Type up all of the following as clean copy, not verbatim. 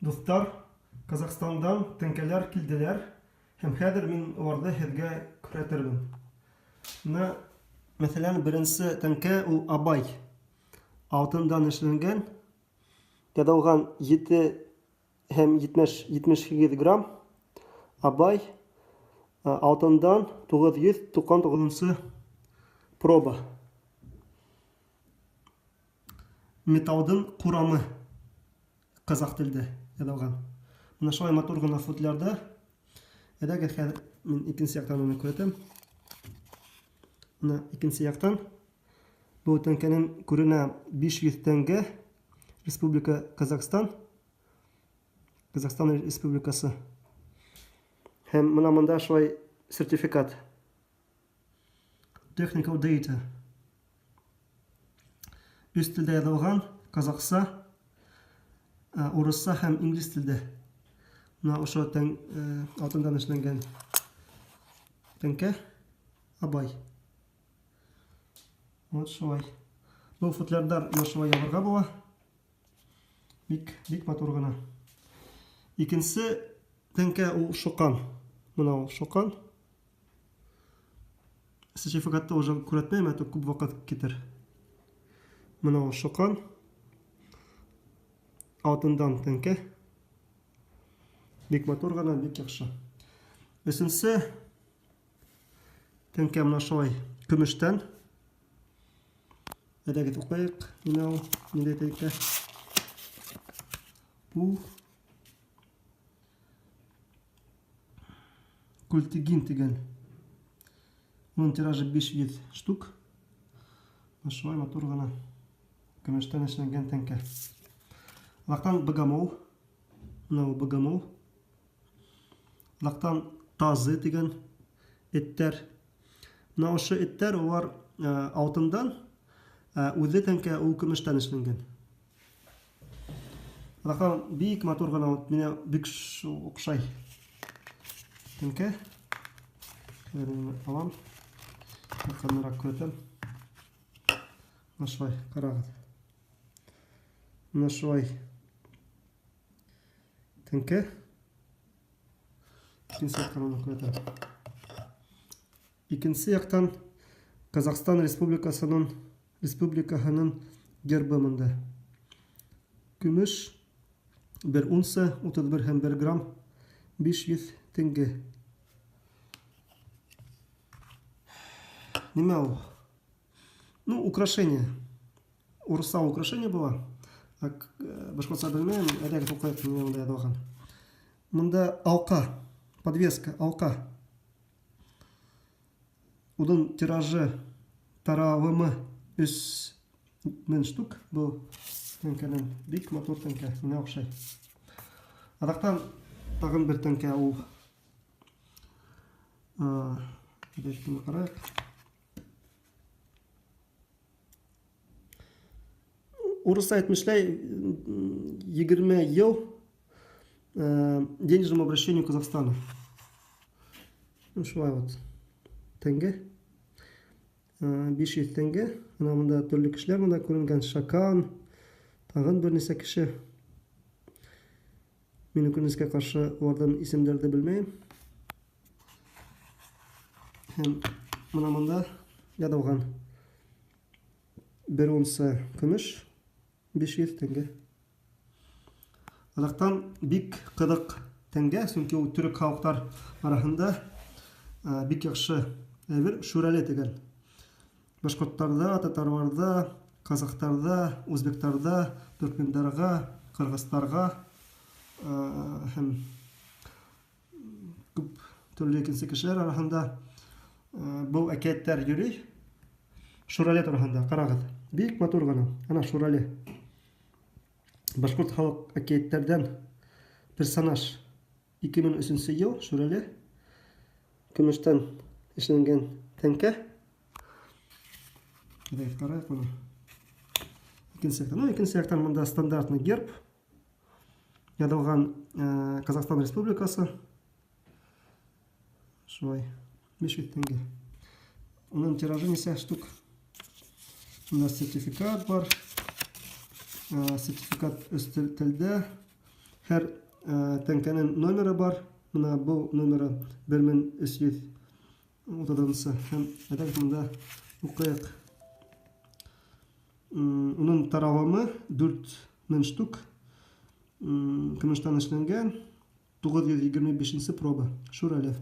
Дуҫтар, Казахстандан тәңкәләр килделәр һәм хәҙер мин уларҙы һеҙгә күрһәтермен. Менә, мәҫәлән, беренсе тәңкә ул Абай. Алтындан эшләнгән, яҙылған 7 һәм 78 грамм. Абай алтындан 999 проба. Металдың ҡурамы ҡазаҡ телдә яҙылған. Менә шулай матур ғына футлярда. Әйҙәгеҙ, хәҙер мин икенсе яҡтан уны күрһәтәм. Менә икенсе яҡтан был тәңкәнең күренә 500 тәңгә Республика Казахстан. Казахстан Республикасы. Һәм менә монда шулай сертификат. Technical data. Өс телдә язылган, казахса, урысса һәм инглиз телдә. Менә ошо тәң алтындан эшләнгән тәңкә Абай. Вот шулай. Был футлярдар менә шулай ябырга була. Бик, бик матур гына. Икенче тәңкә ул шокан. Менә ул шокан. Сертификатты уже күрәтмәйм, ә то күп вакыт китер. Менә ул шокан. Алтындан тәңкә. Бик матур гына, бик яхшы. Өченче тәңкә менә шулай көмештән. Әйдәгез укыйк. Менә ул нинди тәңкә. Бу Культигин дигән. Уның тиражы 500 штук. Менә шулай матур гына көмештән эшләнгән тәңкә. Лактан богомол. Менә ул богомол. Лактан тазы дигән эттәр. Менә ошо эттәр алар алтындан, ә үзе тәңкә ул көмештән эшләнгән. Ракам бик матур гына вот менә бик охшай. Тәңкә. Хәзер мин алам. Якынрак күрсәтәм. Менә шулай, карагыз. Менә шулай. Тәңкә. Икенче яктан аны күрсәтәм. Икенче яктан Казахстан Республикасының Республикаһының гербы монда. Көмеш, бер унция, 31 һәм 1 грамм, 500 тенге. Нимә ул? Ну, украшение. Урысса украшение була. Так, башкортча белмәйм, әйдәгез укыйк, нимә монда язылган. Монда алка, подвеска, алка. Уның тиражы таралымы 3000 штук был тәңкәнең. Бик матур тәңкә, миңа охшай. Адактан тагын бер тәңкә ул. Әйдәгез карайык. Урысча әйтмешләй, 20 ел денежному обращению Казахстана. Ну, шулай вот. Тәңге. 500 тәңге. Менә монда төрле кешеләр монда күренгән. Шакан, тагын берничә кеше. Мин үкенечкә каршы алардан исемнәрне белмәйм. Һәм менә монда язылган. Бер унса көмеш, 500 тәңгә. Азактан бик кызык тәңгә, чөнки ул төрек халыклар арасында бик яхшы әйбер шүрәле дигән. Башкортларда, татарларда, казахтарда, узбекларда, төркменнәргә, кыргызларга һәм күп төрле икенче кешеләр арасында был әкиятләр йөри. Шурале турында карагыз. Бик матур гына. Ана Шурале. Башкорт халык әкиятләрдән персонаж. 2003 ел Шурале. Көмештән эшләнгән тәңкә. Әйдәгез карайык моны. Икенче яктан. Ну, икенче яктан монда стандартный герб. Язылган Казахстан Республикасы. Шулай. 500 тәңгә. Уның тиражы ничә штук? Монда сертификат бар. Сертификат өс телдә. Һәр тәңкәнең номеры бар. Менә бу номеры 1330. Һәм әйдәгез монда укыйк. Уның таралымы 4000 штук. Көмештән эшләнгән. 925 проба. Шүрәле.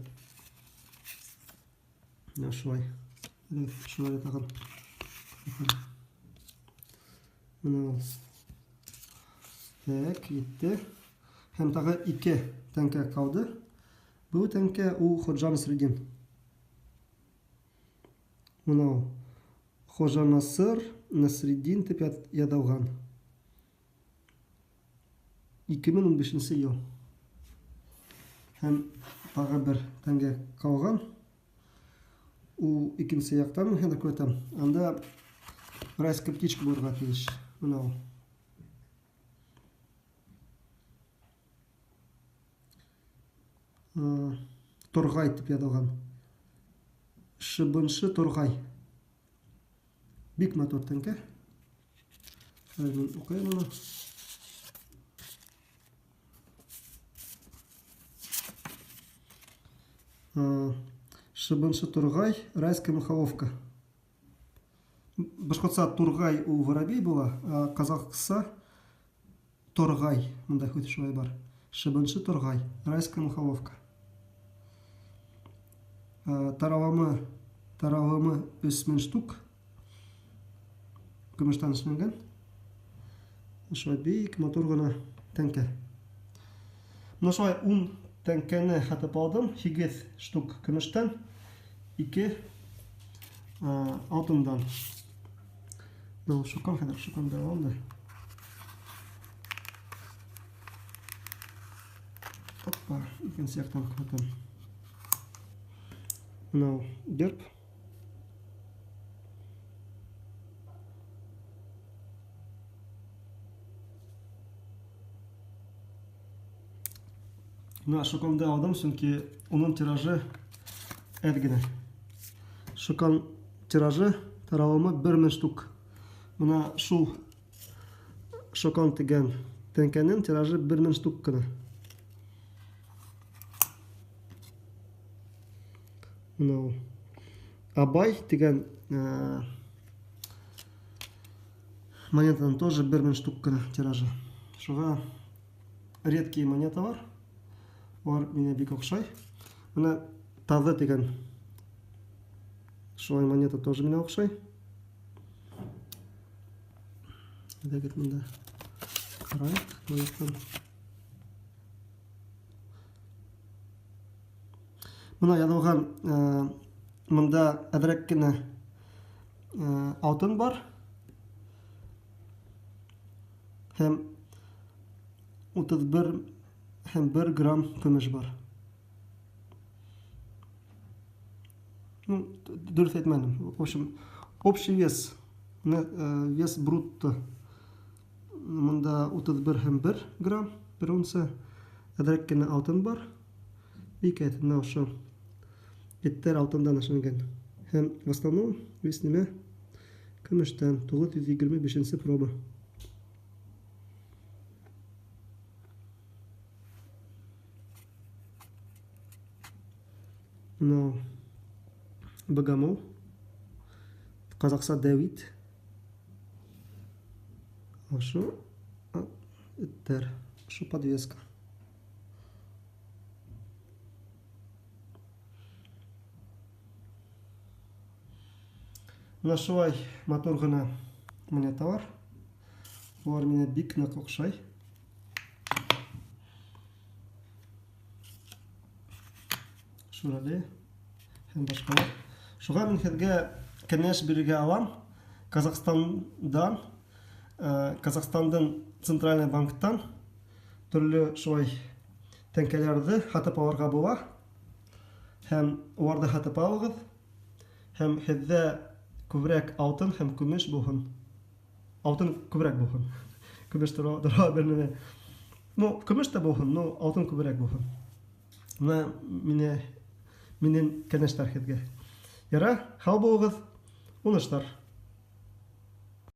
Менә шулай. Шулай тагын. Менә ул. Так, җитте. Һәм тагы ике тәңкә калды. Бу тәңкә ул Ходжа Насретдин. Менә ул. Ходжа Насыр Насретдин дип язылган. 2015 ел. Һәм тагы бер тәңгә калган. Ул икенче яктан мин хәзер күрәтәм. Анда райская птичка булырга тиеш. Менә ул. Торгай дип язылган. Шыбыншы торгай. Бик матур тәңкә. Хәзер мин укыйм моны. Шыбыншы тургай, райская мухоловка. Башкортса тургай ул воробей була, а казахса торгай. Монда һүз шулай бар. Шыбыншы торгай, райская мухоловка. Тараламы, тараламы 3000 штук. Көмештән эшләнгән. Шулай бик матур гына тәңкә. Менә шулай 10 тәңкәне хатып алдым. 8 штук көмештән, 2 алтындан. Менә шукан хәзер шукан да алам да. Опа, икенче яктан күрсәтәм. Менә герб. Менә Шоканды алдым, чөнки уның тиражы әз генә. Шокан тиражы таралымы 1000 штук. Менә шул Шокан дигән тәңкәнең тиражы 1000 штук кына. Менә ул. Абай дигән монетаның тоже 1000 штук кына тиражы. Шуга редкие монеталар. Алар миңа бик охшай. Менә тазы дигән шулай монета тоже миңа охшай. Әйдәгез монда карайык. Бу яктан. Менә язылган монда әзрәк кенә алтын бар. Һәм 31 һәм 1 грамм көмеш бар. Ну, дөрес әйтмәдем. В общем, общий вес, вес брутто монда 31 һәм 1 грамм, бер унция. Әзрәк кенә алтын бар. Бик әз, менә ошо эттәр алтындан эшләнгән. Һәм в основном вес нимә? Көмештән 925 проба. Мынау богомол. Казахса Давид. Ошо эттер. Ошо подвеска. Менә шулай матур гына монеталар. Болар миңа бик нык охшай. Шүрәле һәм башкалар. Шуңа мин һеҙгә кәңәш бирергә алам. Казахстандан, Казахстандың Центральный банктан төрле шулай тәңкәләрҙе һатып алырға була. Һәм уларҙы һатып алығыҙ. Һәм һеҙҙә күберәк алтын һәм көмөш булһын. Алтын күберәк булһын. Көмөш тора бер нәмә. Ну, көмөш тә булһын, но алтын күберәк булһын. Менә мине минең кәңәштәр һеҙгә. Яра, һау булығыҙ, уңыштар.